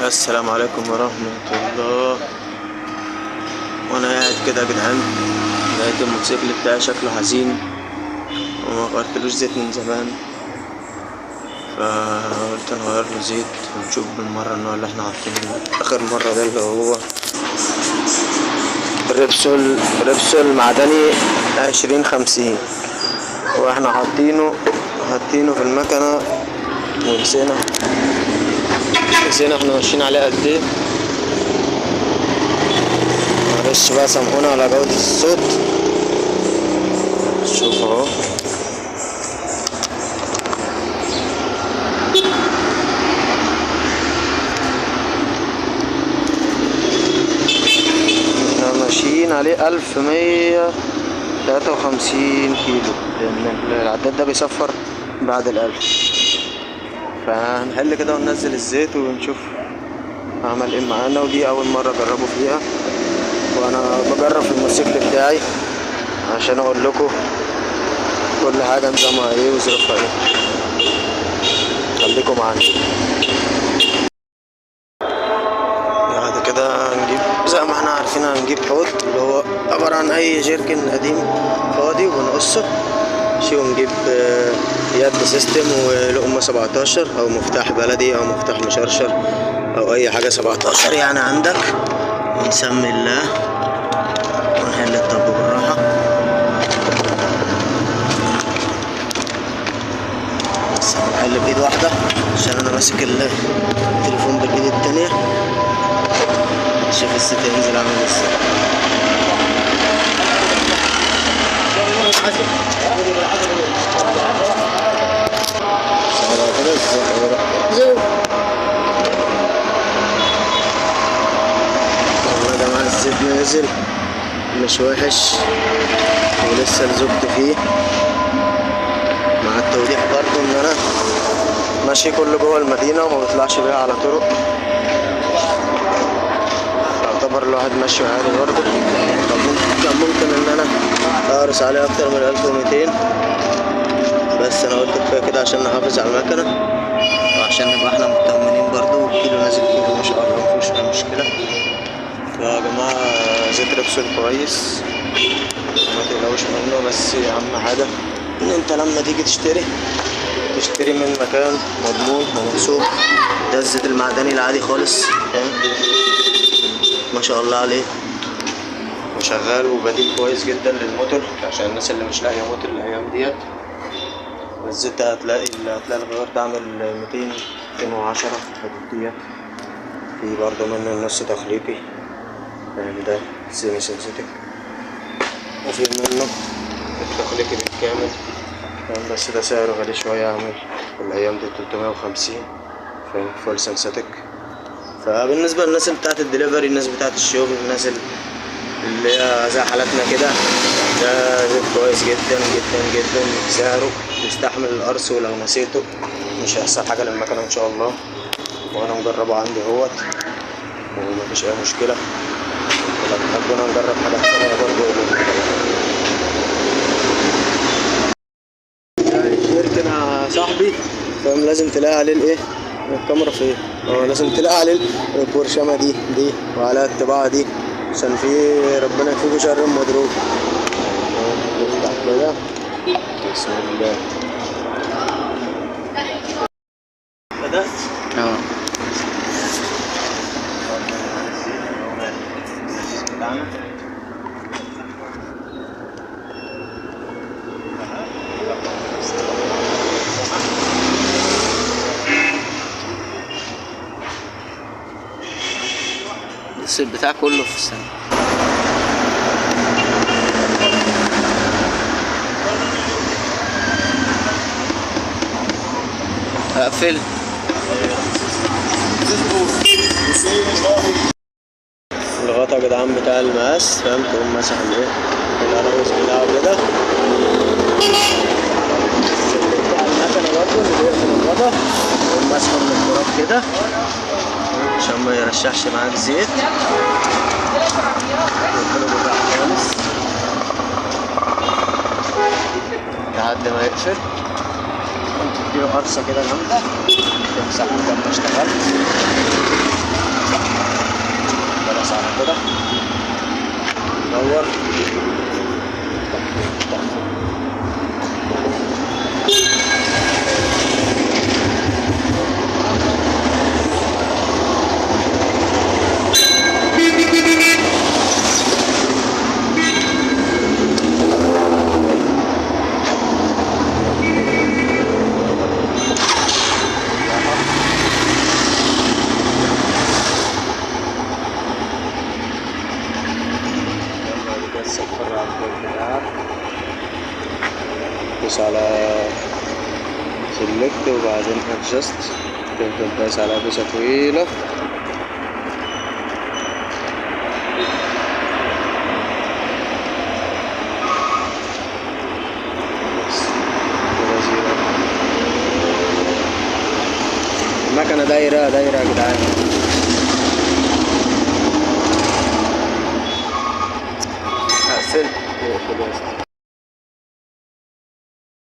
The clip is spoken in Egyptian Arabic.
السلام عليكم ورحمة الله. وانا قاعد كده يا جدعان لقيت الموتوسيكل بتاعي شكله حزين وما غيرتلوش زيت من زمان، فقلت نغير له زيت ونشوف بالمرة النوع اللي احنا حاطينه اخر مرة ده اللي هو ريبسول معدني 2050، واحنا حاطينه في المكنة ونسينا احنا ماشيين عليه قد ايه. معلش بقى سامحونا على جودة الصوت. شوف اهو، احنا ماشيين عليه 1153 كيلو، لان العداد ده بيصفر بعد 1000. فهنحل كده وننزل الزيت ونشوف عمل ايه معانا. ودي اول مرة اجربه فيها، وانا بجرب في الموتوسيكل بتاعي عشان اقول لكم كل حاجة نظامها ايه وظروفها ايه. خليكم معانا. بعد كده هنجيب زي ما احنا عارفين، هنجيب حوض اللي هو عبارة عن اي جيركن قديم فاضي ونقصه شي، ونجيب يد system ولقمة 17 او مفتاح بلدي او مفتاح مشرشر او اي حاجة 17 يعني عندك، ونسمي الله ونحل الطب بالراحة. بس هنحل بايد واحدة عشان انا ماسك التليفون بالايد التانية. شوف الزيت ينزل عامل ازاي. والله يا جماعة الزيت نازل مش وحش ولسه لزقت فيه، مع التوضيح برضو ان انا ماشي كله جوه المدينة وما بطلعش بيها على طرق، يعتبر الواحد ماشي عادي برضو. كان ممكن ان انا اقرص عليه اكتر من 1200، بس انا قلت كفايه كده عشان نحافظ على المكنه وعشان نبقى احنا مطمنين برضو. والكيلو نازل كيلو ما شاء الله مفيهوش اي مشكله. فيا جماعه زيت ريبسول كويس ما تقلقوش منه، بس اهم حاجه ان انت لما تيجي تشتري من مكان مضمون وموثوق. ده الزيت المعدني العادي خالص، فاهم؟ ما شاء الله عليه وشغال وبديل كويس جدا للموتور عشان الناس اللي مش لاقيه موتور الايام ديت. الزيت ده هتلاقي الغيار ده عامل 200 210 في الحدود ديت. في برضه منه النص تخليقي، يعني ده semi synthetic، وفي منه التخليقي بالكامل، بس ده سعره غالي شوية، عامل الأيام دي 350، فاهم؟ full synthetic. فبالنسبة للناس اللي بتاعت الدليفري، الناس بتاعت الشغل، الناس اللي هي زي حالاتنا كده، ده زيت كويس جدا جدا جدا، سعره يستحمل القرص، ولو نسيته مش هيحصل حاجة للمكنة إن شاء الله. وأنا مجربه عندي اهوت ومفيش أي مشكلة. ولو تحبونا نجرب حاجات تانية برضه قولولنا. الجيركن يا صاحبي فاهم، لازم تلاقي عليه الايه؟ الكاميرا فين؟ لازم تلاقي عليه البرشامة دي وعليها الطباعة دي، عشان في ربنا يكفيكوا شر المضروب. نفتح كده، بسم الله. بدأت؟ بس البتاع كله في السنة. اقفل الغطا يا جدعان بتاع المقاس، فاهم؟ تقوم ماسح الايه القراوز بتاعه كده. السلك بتاع المكنه برضه اللي بيقفل الغطا، تقوم ماسحه من التراب كده عشان ما يرشحش معاك زيت. يقفله بالراحه خالص لحد ما يقفل. تديله قرصه كده جامده، تمسح مكان ما اشتغلت. نور. بعد كده تصفر على الباب بتاعك، دوس على select وبعدين adjust، تفضل دايس على دوسة طويلة. بس كده زيرو. المكنة دايرة دايرة يا جدعان. اقفل. اقفل يا اسطى.